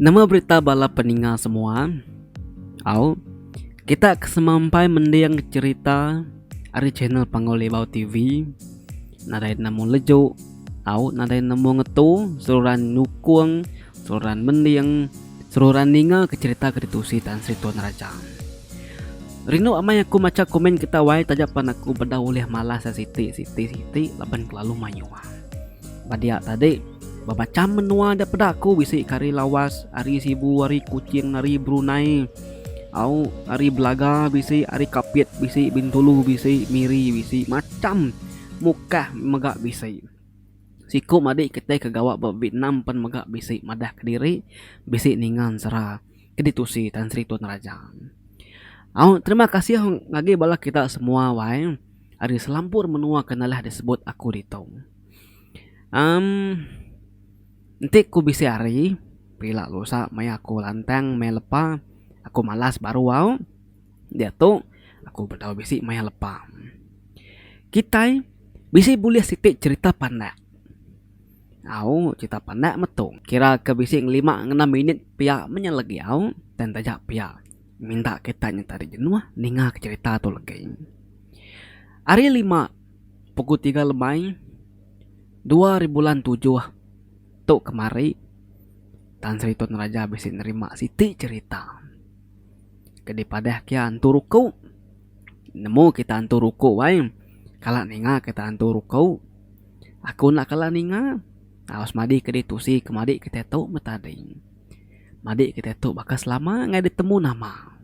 Nama berita bala peninga semua? Au, kita ke semampai mending cerita ari channel Panggau Libau TV. Nadai nemu leju, au nadai nemu ngetu seruran nyukung, seruran mending, seruran ninga ke cerita ke ditusi Tan Sri Tun Raja. Rindu amai aku macha komen kita wai taja pan aku bedau ulih malas siti siti siti laban kelalu mayuh. Ba dia tadi, bemacham menua da peda aku bisi ke ari Lawas, ari Sibu, ari Kuching, ari Brunei, au ari Belaga bisi, ari Kapit bisi, Bintulu bisi, Miri bisi, macham Mukah mega bisi. Siku madi kitai ke gawa ba Vietnam pen mega bisi madah kediri bisi ninga ensera ke ditusi Tan Sri Tun Raja. Au terima kasih ngagai bala kita semua wai. Ari selampur menua ke nalah disebut aku ditu. Emm enti ku bisi hari pila lusa maya aku lantang maya lepa aku malas baru au diatu aku bedau bisi maya lepa. Kitai bisi bulih siti cherita pandak au cherita pandak metu kira ke bisi ngelima ngenam minit pia meh nya legi au tang taja pia. Minta kita nyata ari jenuh ninga ke cherita tu legi. Ari lima pukul tiga lemai 2007 tu kemari Tan Sri Tun Raja bisi nerima siti cherita ke dipadah ke iya antu ruku. Nemu kita antu ruku ai kala ninga kita antu ruku. Aku enda kala ninga au semadi ke ditusi ke madi kitai tu meh tadi. Madik kitai tu baka selama enggai ditemu nama.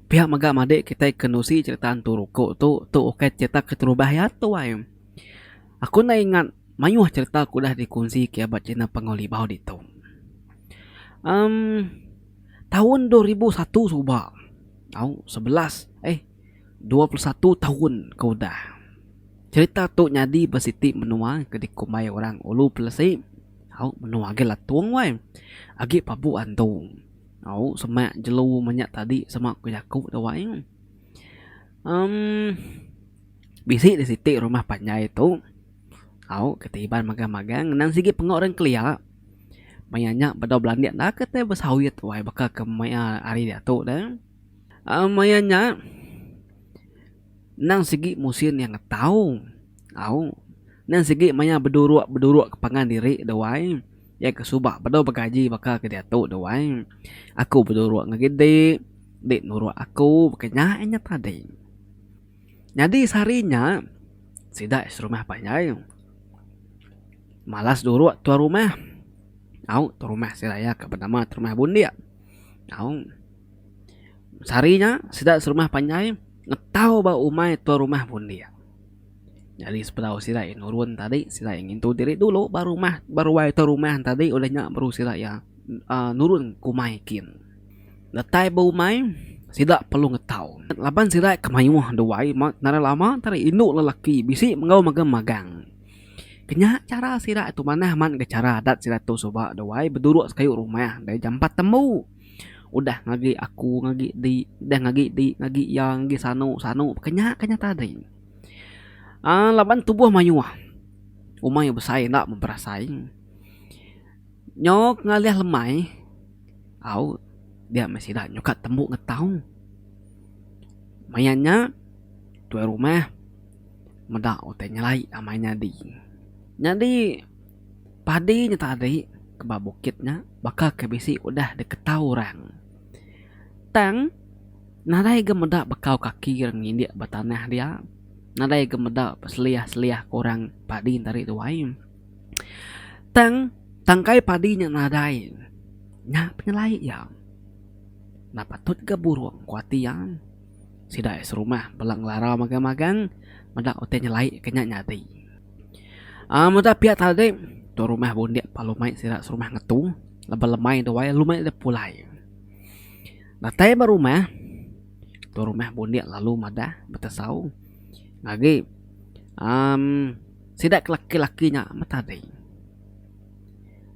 Pia mega madik kitai ke nusi cherita antu ruku tu, tu ukai cherita keterubah iya tu ai. Aku enda ingat mayuh cherita ke udah dikunsi ke ba channel Panggau Libau ditu. Emm taun 2001 suba au 11 eh 21 taun ke udah. Cherita tu nyadi ba siti menua ke dikumbai orang Ulu Pelesi. Au menua agi latung wai. Agi pabu antu. Au semak jelu menya tadi sema ku jaku tu wai. Emm bisi di siti rumah panjai tu au kitai iban magang-magang nang sigi penga orang kelia. Maya nya bedau belandik enda kitai besawit wai baka ke maya hari diatu deh. Emm maya nya nang sigi musin iya ngetau au. Nang sigi maya beduruk beduruk ke pangan diri deh wai. Iya ke suba bedau begaji baka ke diatu deh wai. Aku beduruk ngagai dik, dik nuruk aku baka nya inya tadi. Nyadi sehari nya sida serumah panjai malas duruk tuan rumah. Au tuan rumah sida iya ke benama tuan rumah Bundik. Au sehari nya sida serumah panjai ngetau ba umai tuan rumah Bundik. Nyadi sebedau sida iya nurun tadi sida iya ngintu diri dulu ba rumah ba ruai tau rumah tadi udah nya baru sida iya uhh nurun ke umai kin. Datai ba umai sida perlu ngetau laban sida ke mayuh duai nadai lama tadi indu lelaki bisi enggau magang magang. Kenya chara sida tu manah amat ga chara adat sida tu suba duai beduruk sekayu rumah deh jampat tembu. Udah ngagi aku ngagi di udah ngagi di ngagi iya ngagi sanu sanu kenya kenya tadi. Aaa laban tubuh mayuh umai besai enda berasai nyau ngalih lemai au dia meh sida nyukat tembu ngetau. Maya nya tuai rumah meda utai nyelai amai nyadi. Nyadi padi nya tadi ke ba bukit nya baka ke bisi udah diketau orang. Tang nadai ga meda bekau kaki orang ngindik ba tanah dia. Nadai ga meda seliah-seliah ke orang padi enti tuai. Tang tangkai padi nya nadai. Nya penyelai iya. Enda patut ga burung ku ati iya. Sida serumah bala ngelara magang-magang meda utai nyelai ke nya nyadi. Aaa meda pia tadi tu rumah bundik lalu mai sida serumah ngetu laban lemai duai lalu mai dep pulai. Datai ba rumah tu rumah bundik lalu madah betesau agi aaa sida ke laki-laki nya meh tadi.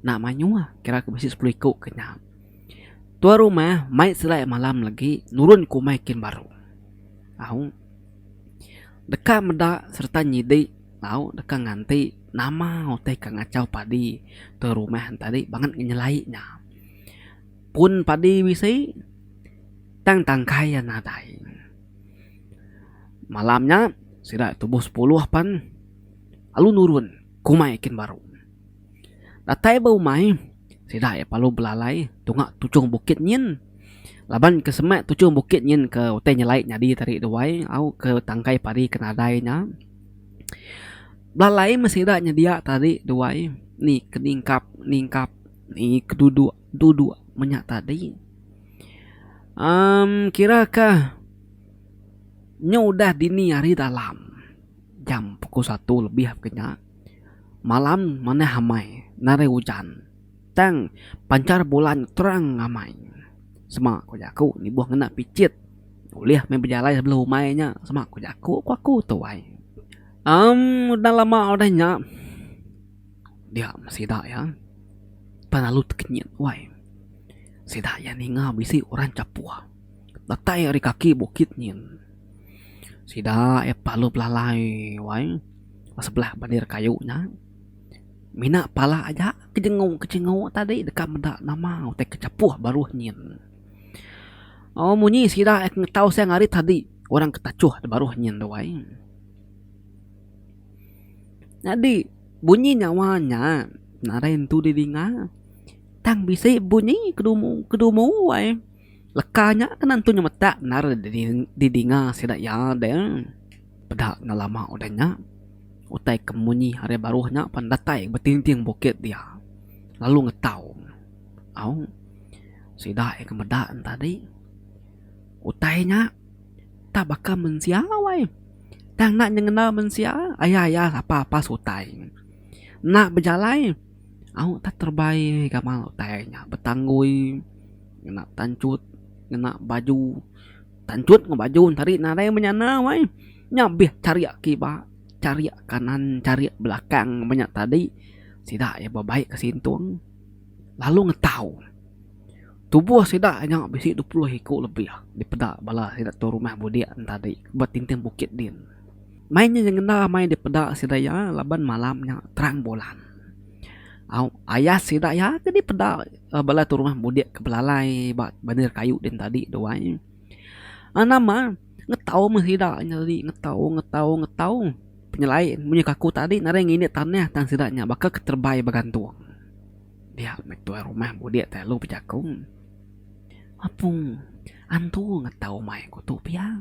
Enda mayuh kira ke bisi sepuluh iku ke nya. Tuai rumah mai sida malam lagi nurun ke umai kin baru. Au. Deka meda sereta nyidi tau deka nganti nama utai ke ngachau padi tuai rumah tadi bangat nyelai nya. Pun padi bisi tang tangkai iya nadai. Malam nya sida tubuh sepuluh pan lalu nurun ke umai kin baru. Datai ba umai sida iya perlu belalai tunga tuchung bukit nyin laban ke semak tuchung bukit nyin ke utai nyelai nyadi tadi tu ai au ke tangkai padi ke nadai nya. Belalai meh sida nyedia tadi tu ai ni ke ningkap ningkap ni ke duduk duduk menya tadi. Emm kira ka nyu udah dini hari dalam jam pukul satu lebih ke nya malam manah amai nadai ujan tang panchar bulan terang amai sema ku jaku nibuh ngena pichit ulih meh bejalai sebelah umai nya sema ku jaku ku aku tu ai. Emm udah lama udah nya dia sida iya pan lalu tekenyit wai. Sida iya ninga bisi orang chapuh datai ari kaki bukit nyin. Sida iya perlu belalai wai ba sebelah bandir kayu nya. Mina pala aja ke jengu ke jengu tadi deka meda nama utai ke chapuh baruh nyin. Oh munyi sida iya ke ngetau siang hari tadi orang ke tachuh da baruh nyin tu ai. Nyadi bunyi nyawa nya nadai entu didinga tang bisi bunyi kedumu kedumu ai. Leka nya kena entu nyemetak bendar didinga sida iya deh. Peda enda lama udah nya utai ke munyi ari baruh nya pan datai betinting bukit dia lalu ngetau. Au sida iya ke meda ne tadi utai nya tak baka mensia wai. Tang enda nyengenda mensia aya aya sapa pas utai. Enda bejalai au tak terebai gamal utai nya betanggui ngena tanchut ngena baju. Tanchut enggau baju tadi nadai menyana wai. Nya bih charik kiba, charik kanan, charik belakang menya tadi sida iya bebai ke sintung lalu ngetau. Tubuh sida nya bisi 20 iku lebih dipeda bala sida tu rumah budik tadi ba tinting bukit din. Mai nya nyengenda mai dipeda sida iya laban malam nya terang bulan. Au ayas sida iya ke dipeda bala tu rumah mudik ke belalai ba bandir kayu din tadi tu ai. Nama ngetau meh sida nya tadi ngetau ngetau ngetau penyelai munyi ke aku tadi nadai nginit tanah tang sida nya baka ke terebai begantung. Dia meh tuai rumah mudik tai lalu bejaku apu antu ngetau mai ku tu pia.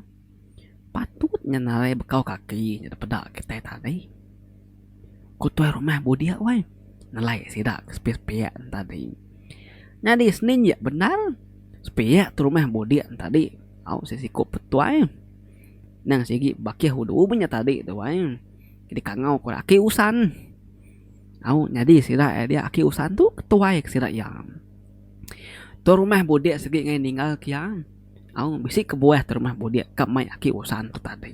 Patut nya nadai bekau kaki nya dipeda kitai tadi. Ku tuai rumah budik weh nelai sida ke sepiak-sepiak ne tadi. Nyadi seninjik bendar sepiak tu rumah budik ne tadi au sesiku petuai nang sigi bakih udu meh nya tadi tu ai dikangau ku aki usan. Au nyadi sida dia aki usan tu ketuai ke sida iya. Tuai rumah budik sigi ngagai ninggal ke iya au bisi kebuah tuai rumah budik ka mai aki usan tu tadi.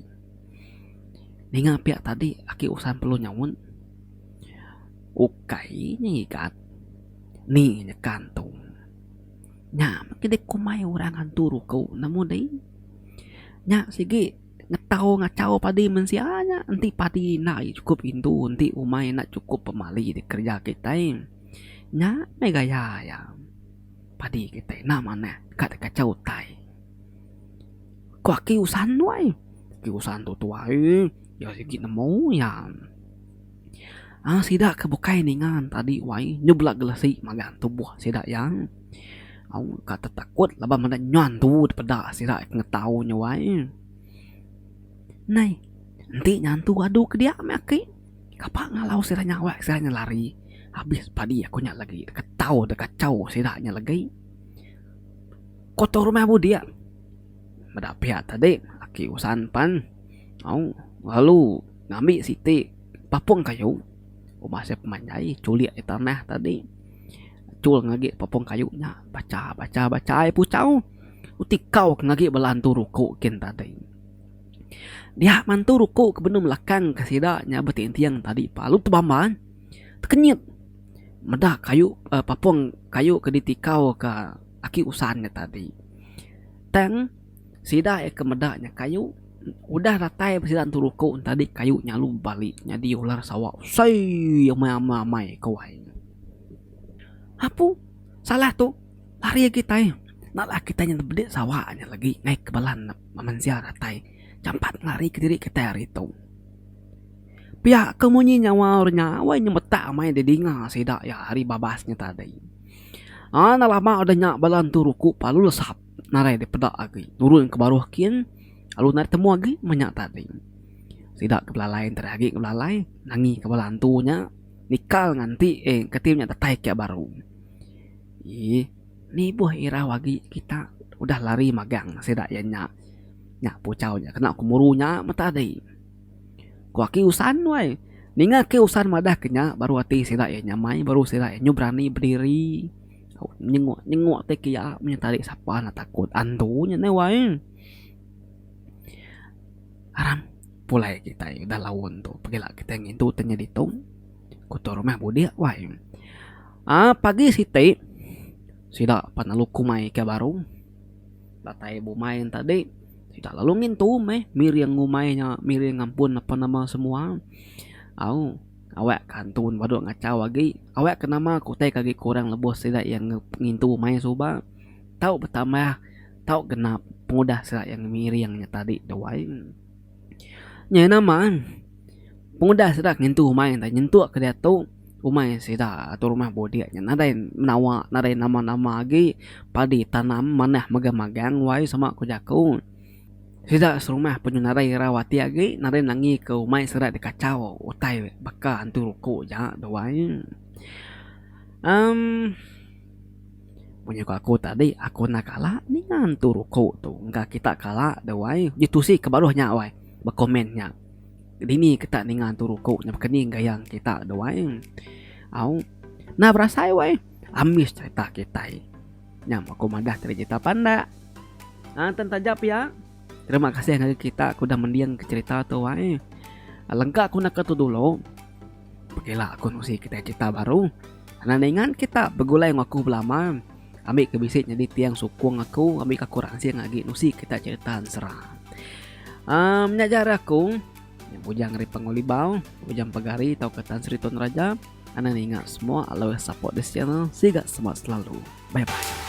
Ninga pia tadi aki usan perlu nyaut ukai nya ngigat ni nyekan tu. Nya meh ke dikumbai orang hantu ruku nemu dih. Nya sigi ngetau ngachau padi mensia nya enti padi enda chukup indu enti umai enda chukup pemali dikereja kitai. Nya meh gaya iya padi kitai enda manah ka dikachau utai. Ku aki usan tu ai. Aki usan tu tuai iya sigi nemu iya. Aaa sida ke bukai ninga ne tadi wai nyu bela gelesi magang tubuh sida iya. Au ka tetakut laban meda nyu antu dipeda sida ke ngetau nyu wai. Nai enti nya antu adu ke dia meh aki kapa ngalau sida nya awak sida nya lari abis padi aku nya lagi ketau da kachau sida nya lagi. Kotor rumah budik. Meda pia tadi aki usan pan au lalu ngambi siti papung kayu ubah sia pemanjai chulik ari tanah tadi chul ngagi papung kayu nya bacha bacha bacha ai puchau tikau ke ngagi bala antu ruku kin tadi. Dia mantu ruku ke benung melakang ke sida nya betinting tadi lalu tebamba tekenyit meda kayu papung kayu ke ditikau ka aki usan nya tadi. Tang, sida iya ke meda nya kayu udah datai ba sida entu ruku ne tadi kayu nya lalu bebali nyadi ular sawa besai amai amai amai ke wai. Apu salah tu. Lari kitai enda lah kitai nya bedi sawa nya lagi ngai ke bala mensia datai jampat ngelari kediri kitai ari tu. Pia ke munyi nyawa orang nya wai nyemetak amai didinga sida iya ari babas nya tadi. Aaa enda lama udah nya bala entu ruku lalu lesap nadai dipeda agi nurun ke baruh kin lalu nadai temu agi meh nya tadi. Sida ke belalai enti agi ke belalai nangi ke bala antu nya nikal nganti eh keti nya datai ke baru. Eii nibuh irau agi kita udah lari magang sida iya nya. Nya puchau nya kena ku muru nya meh tadi. Ku aki usan wai. Ninga aki usan madah ke nya baru ati sida iya nyamai baru sida iya nyu berani bediri nyenguk nyenguk ti ke iya meh tadi sapa ne takut antu nya neh wai. Aram pulai kitai udah laun tu pegila kitai ngintu ti nyadi tu ku tuai rumah budik wai. Aaa pagi siti sida pan lalu kumai ke baru. Datai bumai ne tadi sida lalu ngintu meh miring ngumai nya miring ngampun apan nama semua au awak ka antu ne badu ngachau agi awak ka nama ka utai ka agi kurang lebuh sida iya ngintu umai suba tau betambah tau genap pengudah sida iya miring nya tadi tu ai. Nya nama pengudah sida ngintu umai enta nyentuk ke diatu umai sida ato rumah budik nya nadai menawa nadai nama nama agi padi tanam manah mega magang wai sama ku jaku. Sida serumah pun nadai irau ati agi nadai nangi ke umai sida dikachau utai baka antu ruku ja tu wai. Emm. Munyi ku aku tadi aku enda kala ninga antu ruku tu engka kita kala deh wai ji tusi ke baruh nya wai bekomen nya dini kita ninga antu ruku nya baka ni gaya kita deh wai au enda berasai wai ambis cerita kitai nya aku madah tadi cerita pandak aaa tang taja pia terima kasih ngagai kita ke udah mending ke cerita tu wai lengka ku naka tu dulu. Pekila aku nusi kitai cerita baru. Anang ningan kita begulai enggau aku belama. Ambi ke bisi nyadi tiang sukung aku ambi ke aku ransing agi nusi kita cerita ensera. Aaa nya aja ari aku Bujang ari Panggau Libau, Bujang Pegari tauka Tan Sri Tun Raja. Anang ninga semua always support this channel siga semak selalu. Bye bye.